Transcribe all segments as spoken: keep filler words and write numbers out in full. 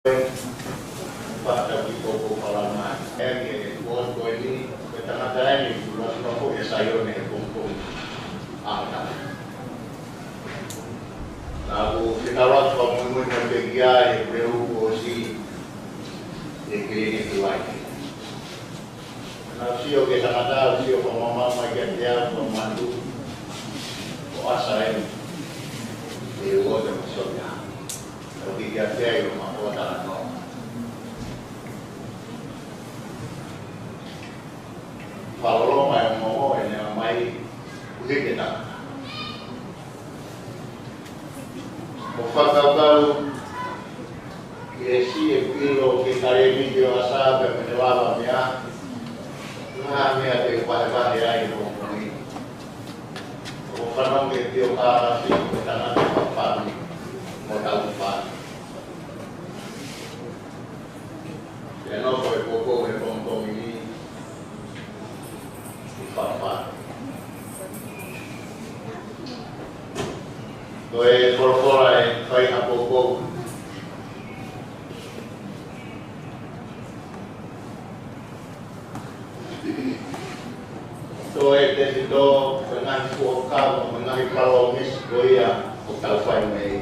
Fakatau ki he poupou fakalangi. ʻE ke kuo ko eni, ko e tangata eni, kuo lava ko e Saione he poupou. ʻA ka. Naʻa ku fekauʻaki fakamuimui mo e pekia ʻe Puleu ʻo si, ʻe Kilini Kuai. Naʻa ku sio ki he tangata, ʻo sio ko mama mai kiate au, ko manu. Ko ʻAsa eni. ʻE uo te mo sio ia. ʻO ki kiate ia, ʻo ma ko talanoa. Fakaloloma e ongo ʻene ʻomai, ʻuhi ke tangata. ʻO fakakaukau, ʻi he siʻi ʻilo ke kalemi ke ʻo ʻAsa pea mo ʻene lava meʻa, lava meʻa te u vahevahe ai ʻo mui. ʻO fanongo ki he pio kālafi, ko e tangata fafami, mo tau fafami. Pea nofo e poupou he pongipongi ni, ʻi fafā. Ko e folofola ʻe fai ha poupou. Toe tefito, ko e ngaahi fuakava, ko e ngaahi palōmesi ko ia ʻoku tau fai mei.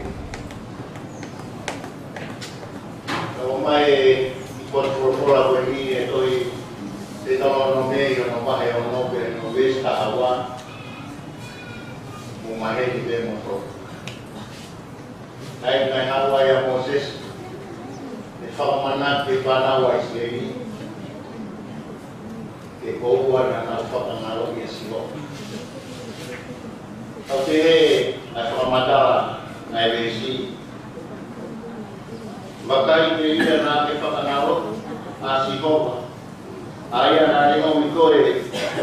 Ka ʻomai e potu folofola ko eni ʻe he tohi Teutalōnome ʻi hono vahe ono pea ʻi hono veesi taha ua. Mo maheni pē mo tō. Naʻe, naʻe haʻu ai ʻa Mōsese, ʻo fakamanatu ki he fānau ʻa ʻIsileli, ke ʻoua naʻa nau fakangaloʻi ʻa Sihova. Kau te he, ʻa e fakamatala, naʻe veesi. Vakai, telia naʻa ke fakangaloʻi ʻa Sihova, ʻa ia naʻa ne ʻomi koe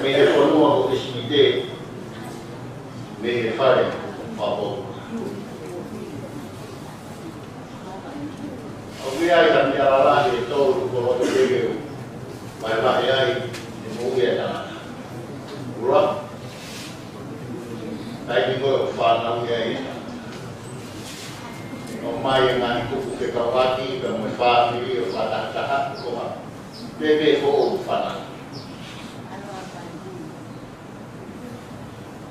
mei he fonua ko ʻIsipite, mei he fale fakapōpula. ʻOku ʻi ai ha meʻa lalahi ʻe tolu ʻoku ou loto ke u vahevahe ai, ʻe moʻui e tangata. Ula, taimi ko ē ʻoku fanauʻi ai e tangata. ʻOmai e ngaahi kupu fekauʻaki pea mo e fāmili ʻo fakatahataha ko ha pēpē foʻou fanau.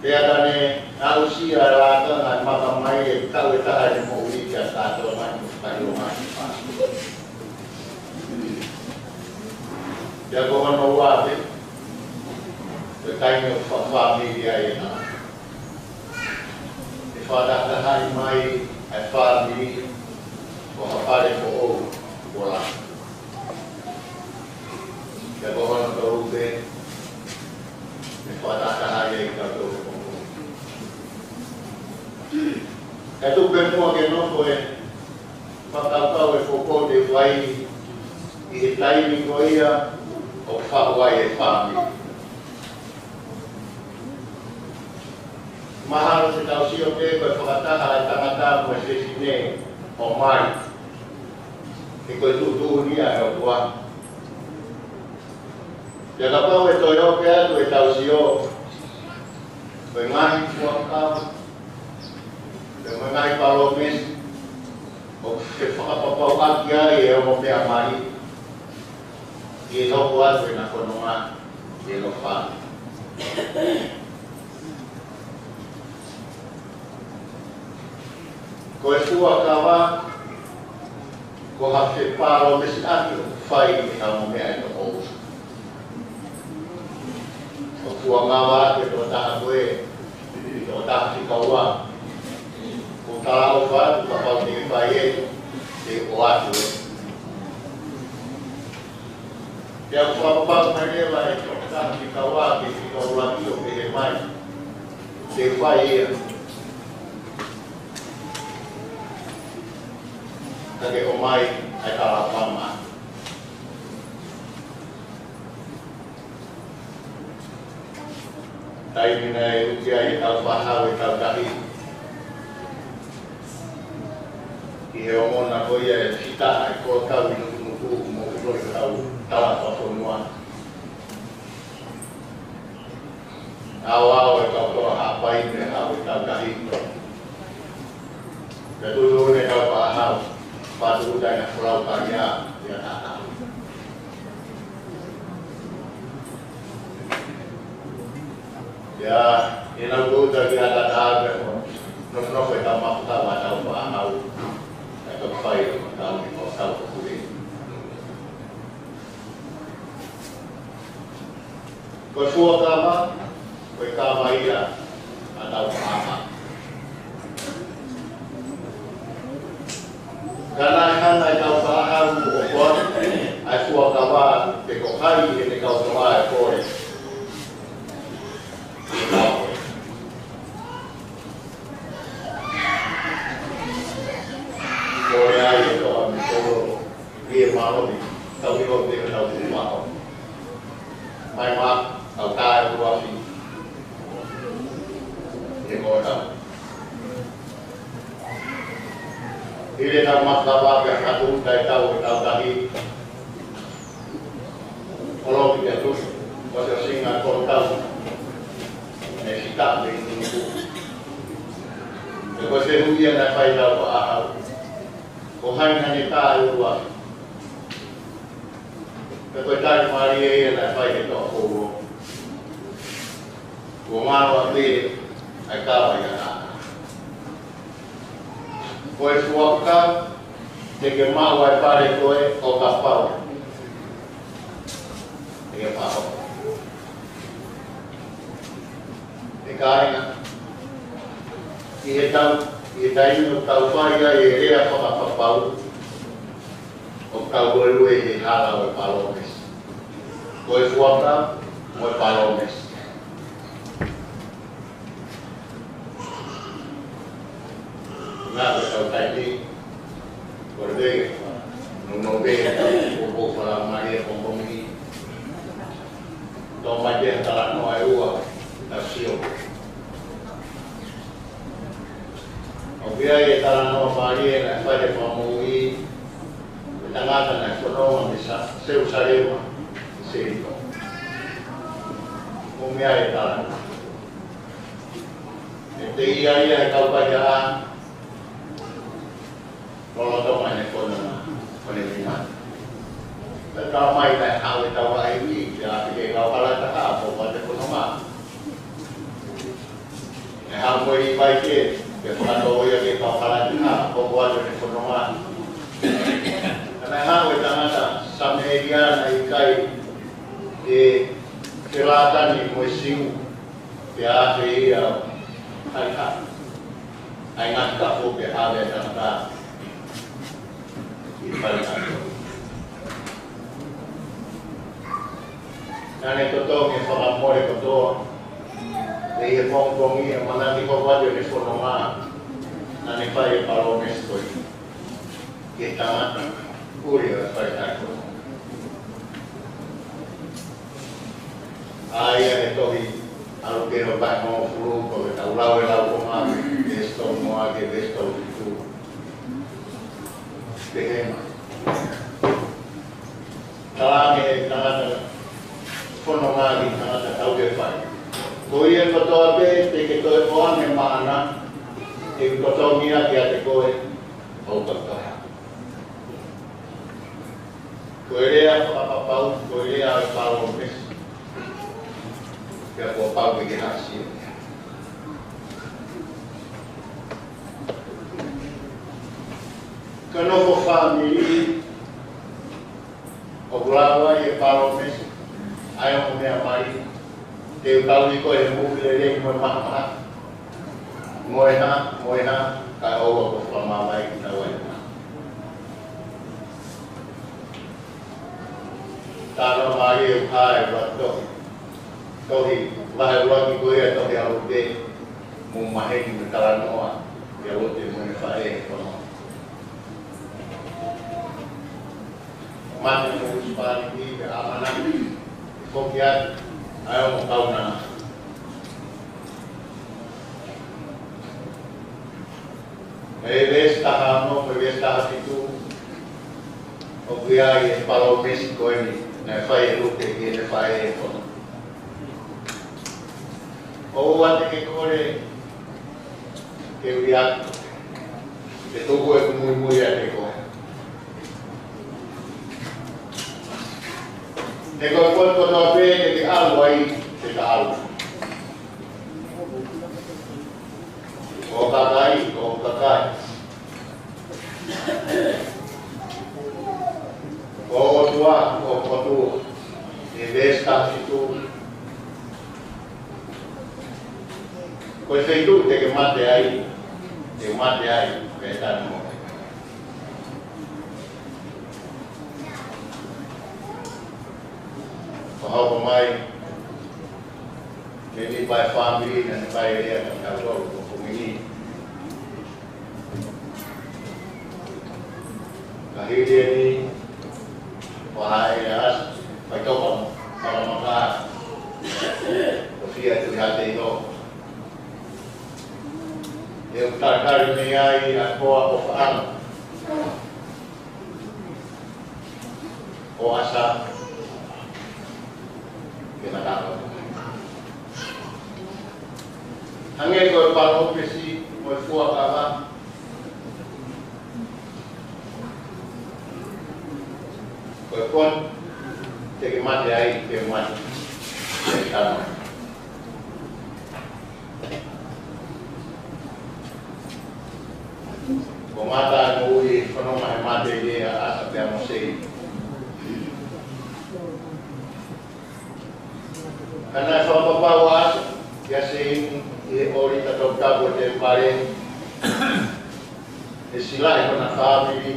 Pea ka ne aʻusia e lakanga ʻa e maka mai e kau ʻe taha ʻene moʻui kia kātoa mai mo fakaʻilo mai. Pea ko hono ua pē, ko e taimi ʻoku fakafāmili ai e tangata. ʻE fakatahatahaʻi mai ʻa e fāmili ko ha fale foʻou ʻo laka. Pea ko hono tolu pē, ʻe fakatahatahaʻi ai kitautolu ko. Ka tuku pē muʻa ke nofo e fakakaukau e poupou te u fai ʻi he taimi ko ia ʻoku faʻu ai e fāmili. Mahalo te tau sio pē ko e fakataha e tangata mo e fefine ʻo mai. He ko e tuʻutuʻuni ia ʻa e ʻOtua. Pea kapau ʻe toe ʻope atu ʻetau sio, ko e ngaahi fuakava, pea mo e ngaahi palōmesi, ʻoku fefakapapauʻaki ai e ongo meʻa mali, ʻi he hoko atu ʻena fononga, ʻi he nofo. Ko e fuakava, ko ha fepalōmesiʻaki ʻoku fai ʻe ha ongo meʻa ʻe toko ua. Ko e fuakava ʻe toko taha ko ē, toko taha fika ua. Ko e talaʻofa atu kapau te ke fai ē, te u ʻoatu ē. Pea ʻoku fakapapau mai leva ʻe toko taha fika ua ki he fika ʻuluaki ʻo pehē mai, te u fai ia. Ka ke ʻomai ʻa e talaʻofa mai. Taimi naʻe uki ai ʻetau fānau ʻi he tautahi. ʻI he ongona ko ia e fita ʻa e kolo tau ʻi Nukunuku mo e kolo tau talaʻofa fonua. ʻAoʻao e kau toa Haʻapai mo e kau tautahi. Pea tuʻutuʻuni e kau fānau, fā Tūʻuta ʻi he folau kalia ʻi he ʻaho ni. ʻIo, ʻi heʻenau tūʻuta ki he ʻaho ni, ko e nofonofo ʻetau mafuta ʻetau faʻahinga, ʻetau fai ʻo tau ni ko tau ko kule. Ko e fuakava, ko e kava ia ʻa ʻetau faʻahinga. Ka naʻe hanga ʻe he kau faʻahinga ʻo fua ʻa e fuakava pe ko hai ʻene kau toʻa ʻe kole. Kole ai ʻe toʻa mi kolo. ʻI he mālohi, tau ʻilo te tau tuʻu maʻo. Mai mā, tau tae ʻuluaki. ʻI he kōtau. ʻI he tau mafuta pea katu tai tau, tau tahi. ʻOloki te atu, ko e ʻosinga kōtau. Ne sita me nuku. Ko e fehuʻi ia naʻe fai ʻe he kau faʻahinga. Ko hai naʻa ne tae ʻuluaki. Pea ko e tali mālie ia naʻe fai ʻe he toʻa kolo. Kuo ngalo ʻa e pē ʻa e kava ia ʻa. Ko e fuakava, te ke maʻu ʻa e pale ko ē ʻo kapau te ke pahoko. ʻE kāinga, ʻi he tau, ʻi he taimi ʻoku tau fai ai e lea fakapapau, ʻoku tau luelue he hala ʻo e palōmesi. Ko e fuakava mo e palōmesi. Naʻa ko e tau taimi, ko e vei, no no vei, ko ko falamai e pongipongi. Tō mai pē ha talanoa ʻe ua, tau sio. ʻOku ʻi ai e talanoa mālie naʻe fai ʻe he Fakamoʻui, ʻa e tangata naʻe fononga mei Sa-, Selusalema, Seliko. ʻOku ʻi ai e talanoa. ʻE teʻia ia ʻe he kau paia ʻa, lolotonga ʻene fononga, ʻo ne vina. Pea tau mai naʻe haʻu e tau ʻaimi, pea ʻapi ki he kau Kalataha, ko ʻene fononga. Naʻe haʻu mo e Līvai ke, ke fakatō ia ki he kau Kalataha, ko ʻene fononga. Ka naʻe haʻu e tangata Samēlia naʻe ʻikai ke, ke lata ni mo e Siu. Pea ʻave ia ʻo haʻi ha. ʻAi ngaahi kafo pea ʻave e tangata ki he fale kafo. Naʻa ne totongi e fakamole kotoa. Pea ʻi he pongipongi ʻa e manaki ko ē ʻo ʻene fononga. Naʻa ne fai e palōmesi ko ē. Ki he tangata, ʻuli ʻo e fale kafo. ʻA ia he tohi ʻa Luke ʻo e vahe hongofulu, ko e tau lau e laukonga, veesi tolu noa ki he veesi tolu fitu. Pehē mai. Talaange ʻe he tangata fononga ki he tangata tau ke fai. Ko ia kotoa pē te ke toe ʻoange maʻana, te u totongi ʻaki ʻiate koe, ʻo u totongi. Ko e lea fakapapau, ko e lea ʻo e palōmesi. Pea kuo pau ke ke hasi. Ka nofo fāmili, ʻoku lava ʻi he palōmesi, ʻa e ongo meʻa mai, te u tauhi koe he moʻui lelei mo e mahamaha. Mo e hā, mo e hā, kae ʻoua kuo fakamāvae kinaua ʻe he hā. Talanoa mālie ʻoku hā ʻi he tohi. Tohi, vahe ʻuluaki ko ia tohi ʻa Luke, mou maheni mo e talanoa ʻa Lute mo ʻene faʻē he fononga. Mate mo husepāniti pea ʻamanaki, foki atu, ʻa e ongo kaunanga. ʻI he veesi taha ono, mo e veesi taha fitu, ʻoku ʻi ai e palōmesi ko eni, naʻe fai ʻe Lute ki heʻene faʻē he fononga. ʻOua te ke kole, ke ui atu, ke tuku ʻeku muimui ʻiate koe. Ko e ʻOtua, ko e ʻOtua, ʻi he veesi taha fitu, ko e feituʻu te ke mate ai, te u mate ai, pea tanu mo koe. Fakahoko mai, ke ni pai fāmili, naʻa ni pai lea ka tau tau ko komini. Ka hili eni, ʻoku haʻele ʻa ʻAsa, faitoka mo, fakamaka, ʻo fia tu hate ino. ʻE u tatali mei ai ʻa e hoa ʻofaʻanga ʻo ʻAsa, ke na kapa. Hangē ko e palōmesi mo e fuakava, ko e poini te ke mate ai, ke mate. Ke tama. Ko e mata ʻa e moʻui, ko hono mahe mate ia ʻa ʻAsa pea mo Seini. Ka naʻe fakapapau ʻa ʻAsa kia Seini ʻi he ʻōlita toputapu ʻo e temipale, ʻe silaʻi hona fāmili.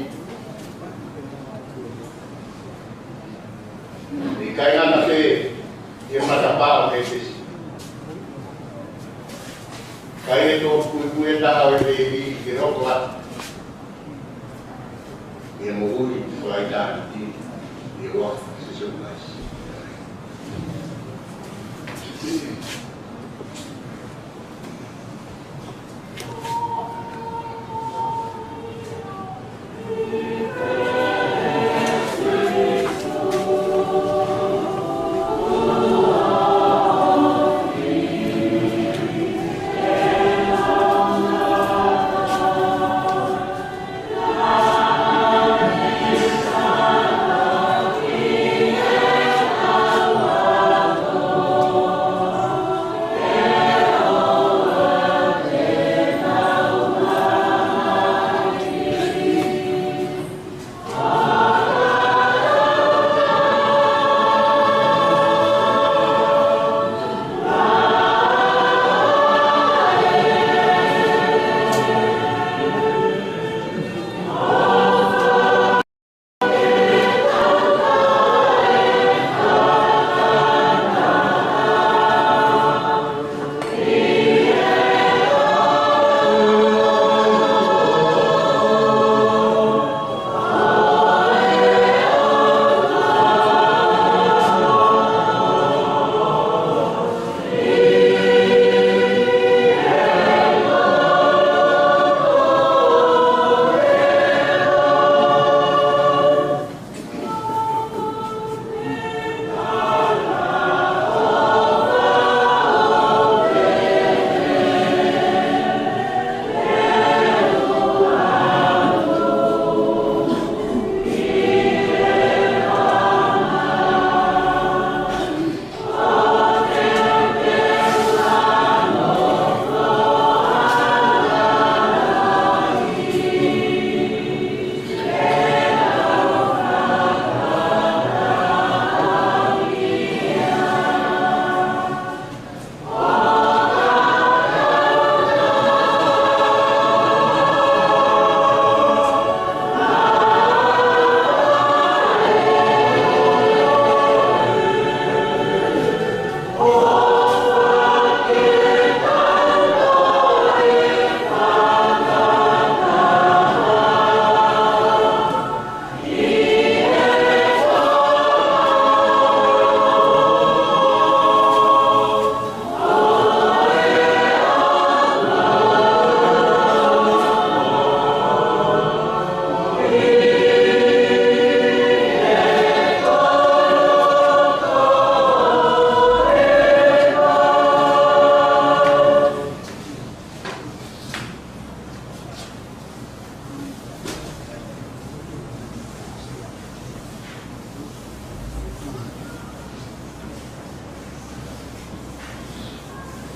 ʻIkai ngata pē ʻi he matapā ʻo Mekisesi, ka ʻi he toʻukuikui ʻe taha ʻo e Lēvī ke hoko atu ʻi he moʻui fakaʻitāniti ʻi he huafa ʻo Sīsū Kalaisi.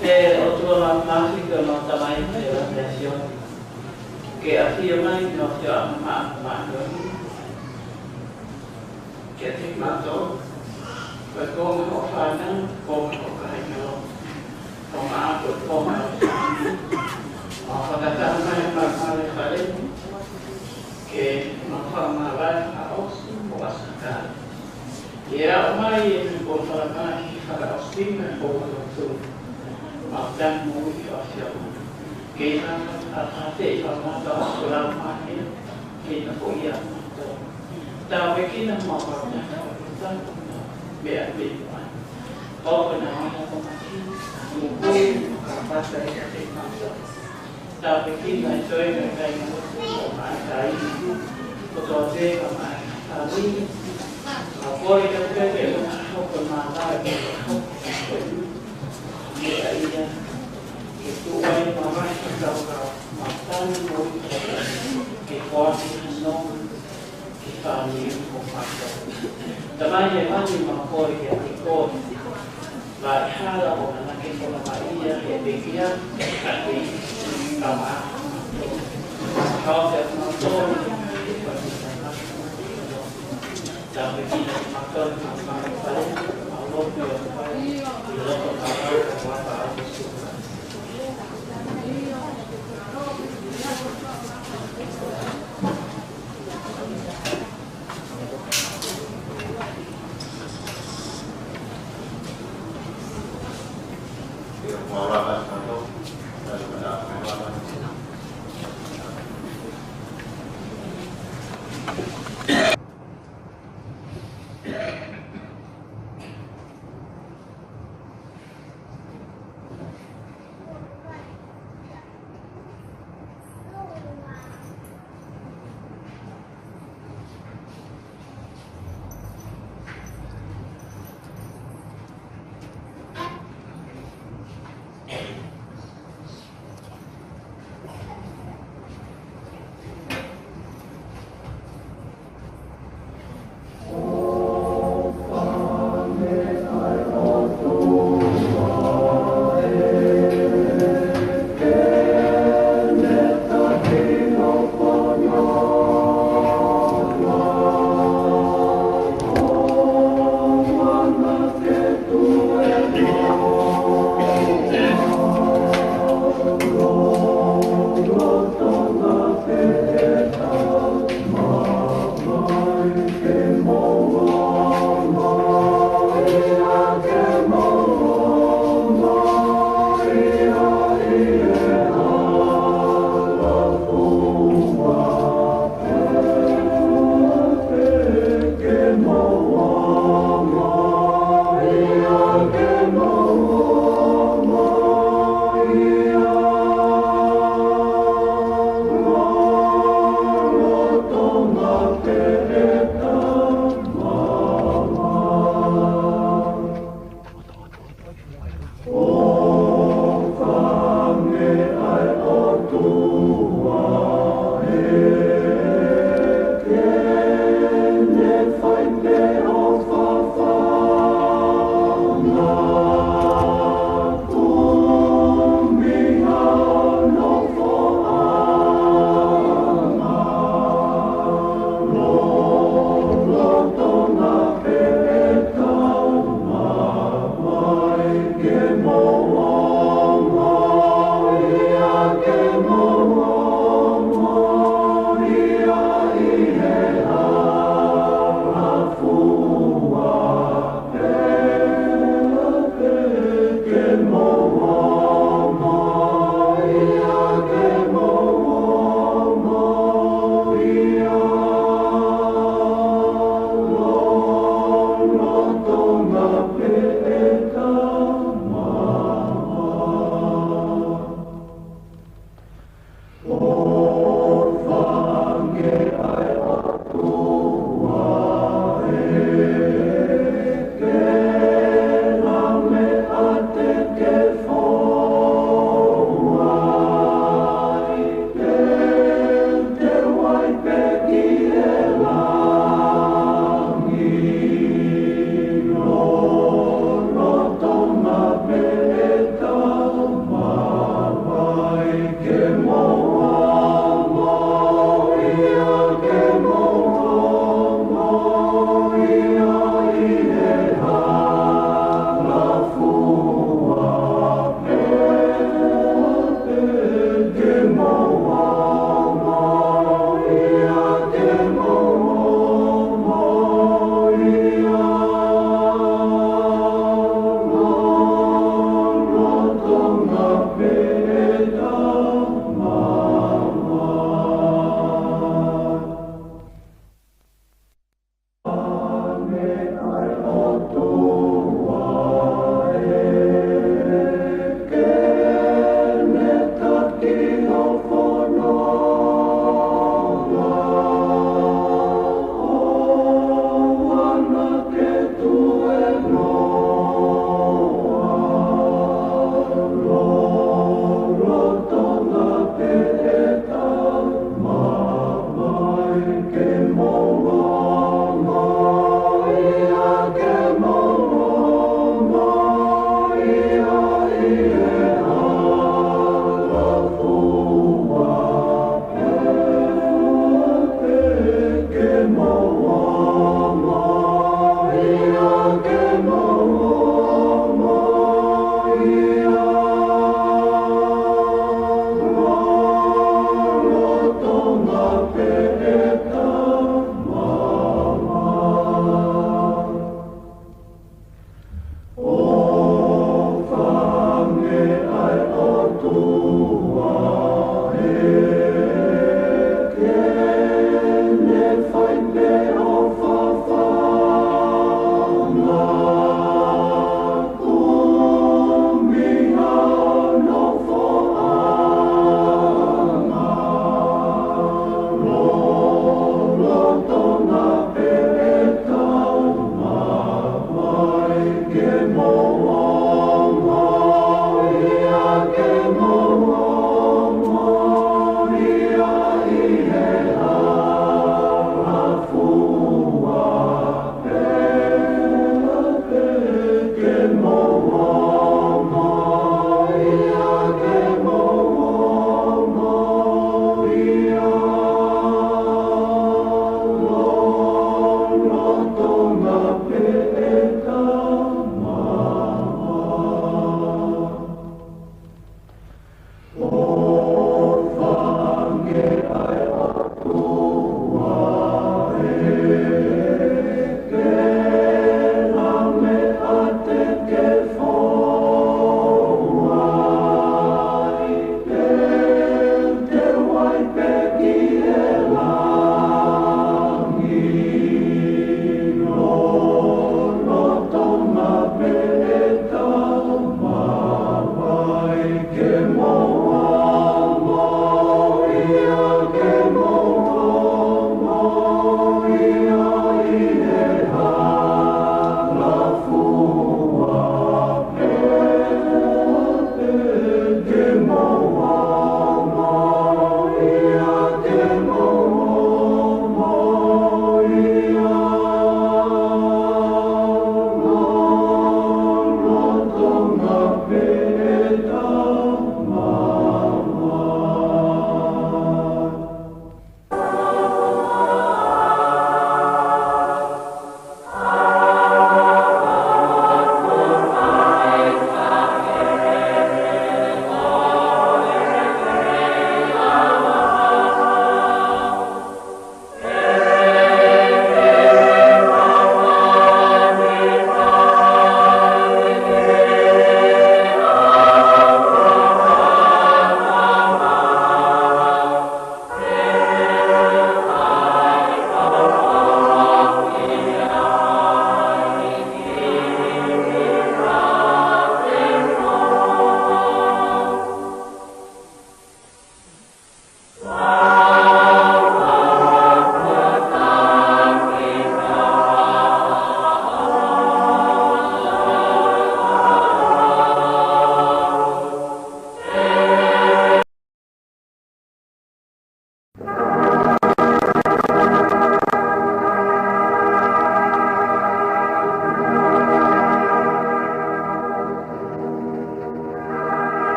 ʻE ʻOtua Māfimafi, ko homau Tamai ʻi he langi, ʻoku ke ʻafio. Ke ʻafio mai ʻa e ʻOtua ʻa e Māʻoniʻoni kiate kimautolu, ko e konga hoʻo fānau, konga hoʻo kāinga lotu. Ko e konga hoʻo fānau. ʻO fakataha mai ʻa e fale ni, ke mau fakamāvae fakaʻosi ʻo ʻAso Kāleli. ʻE aʻu mai ʻene pō falamaki fakaʻosi mai ʻo lotu. Mau tangi mo ui ʻo ʻafio mai. Ke ʻi ai ha taha te ʻi fakamatala ʻo lau mai, ke na ko ia mato. Tāpuekina mo fakamatala, meʻa pē mai. Pau ka na ʻi ai ha tamaki, mo kui, mo ka pata ʻi ai te mato. Tāpuekina ʻa e toenga ʻo e kāinga lotu, ʻo mai kai, ko tō te ka mai, ka lini. Ka kole ka te ke, ʻo hoko mai, ʻo hoko mai. Meʻa ia, ke tuʻu ai mavahe ka tau ka, mau tangi mo ui, ke foaki ha nonga, ke fāmili ko mato. Tamai he mani mau kole kiate koe. Vaʻe hala ʻo nana ke kona mai ia he pekia, ka te kama. Kau te mau tō, tāpuekina mau tō, mau pale, mau lotu, mau pale, ʻi loto mau pale, mau pale,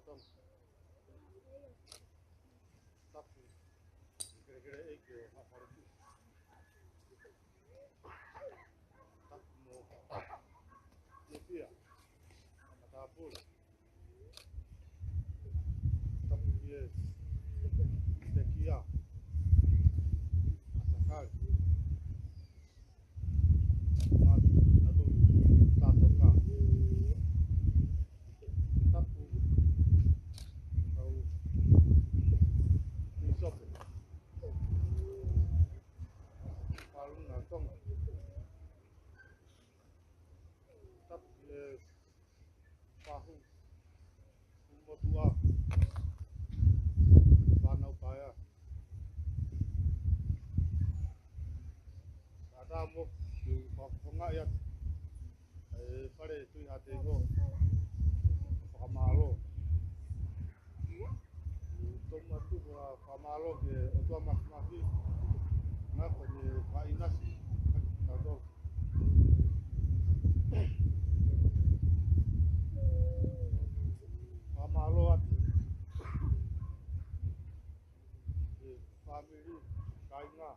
Tonga. Tapu. Kelekele ʻEiki ʻo Haʻafaluku. Tapu mo Nefia. Matāpule. Tapu ki he pekia. ʻAsakali. Matu, natu, tatoka. Tapu, kau, pīsope. Palunga Tonga. Tapu ki he Pahu, Motuʻa, Fānau Paea. Kae ʻatā mo ʻeku fakafofongaʻi atu ʻa e fale Tuʻi Haʻateiho, fakamālō. Tau matu ʻa e fakamālō ki he ʻOtua Māfimafi, naʻa ko ʻene fakaʻinasi ʻa kitautolu. Fakamālō atu ki he fāmili, kāinga.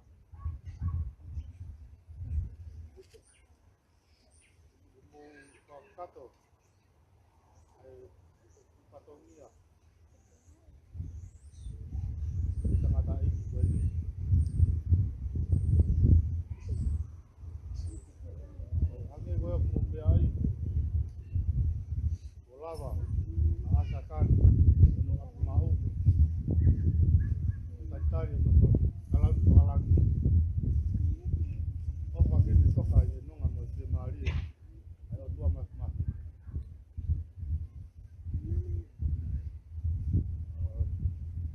Mou kakato ʻa e fatongia ʻo e tangataʻeiki ko eni. Hangē ko ia ʻoku mou pehē ai, kuo lava ʻa ʻAsakali hono ʻapi maʻu. Talitali hono kalauni fakalangi. ʻOfa ke ne toka ʻi he nonga mo e fiemālie ʻa e ʻOtua Māfimafi.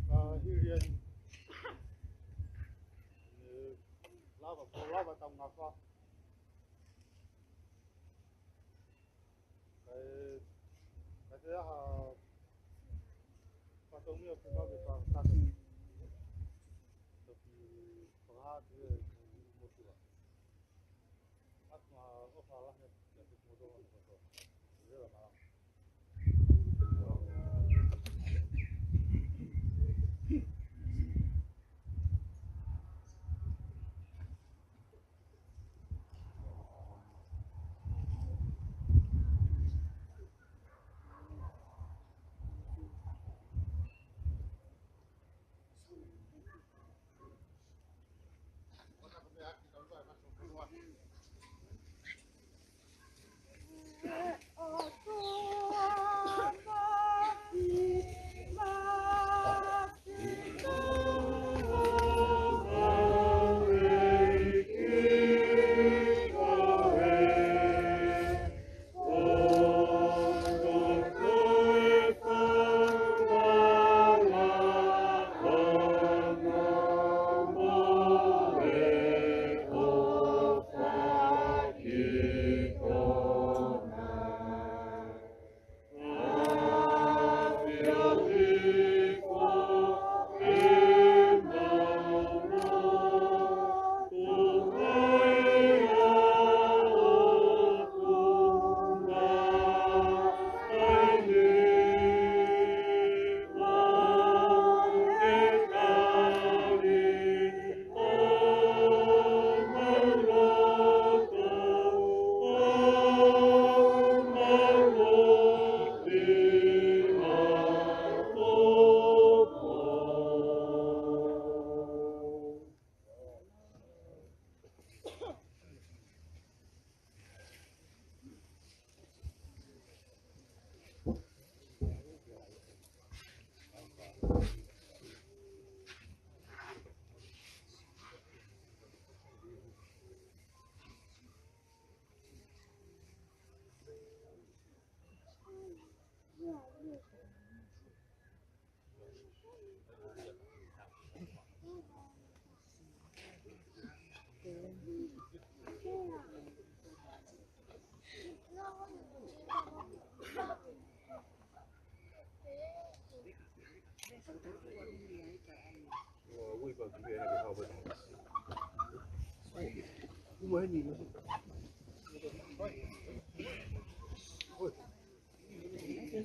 Ka hili ai, ʻe lava, kuo lava ʻetau ngafa. Kae, kae ʻi ai ha fatongia ke mau ke fakakakato. Toki fakahā ki he motuʻa. Atu ma ʻofa lahi atu ki he motuʻa. Lela malama.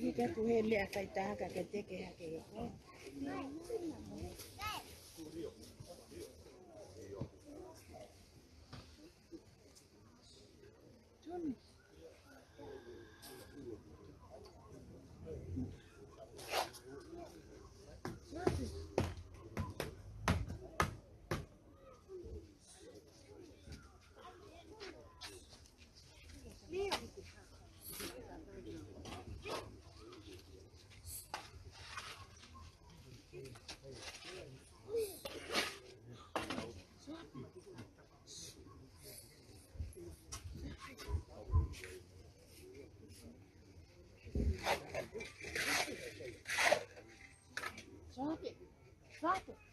Hika ku he meʻa faitaka ke teke hake he ko. Sote. Sote.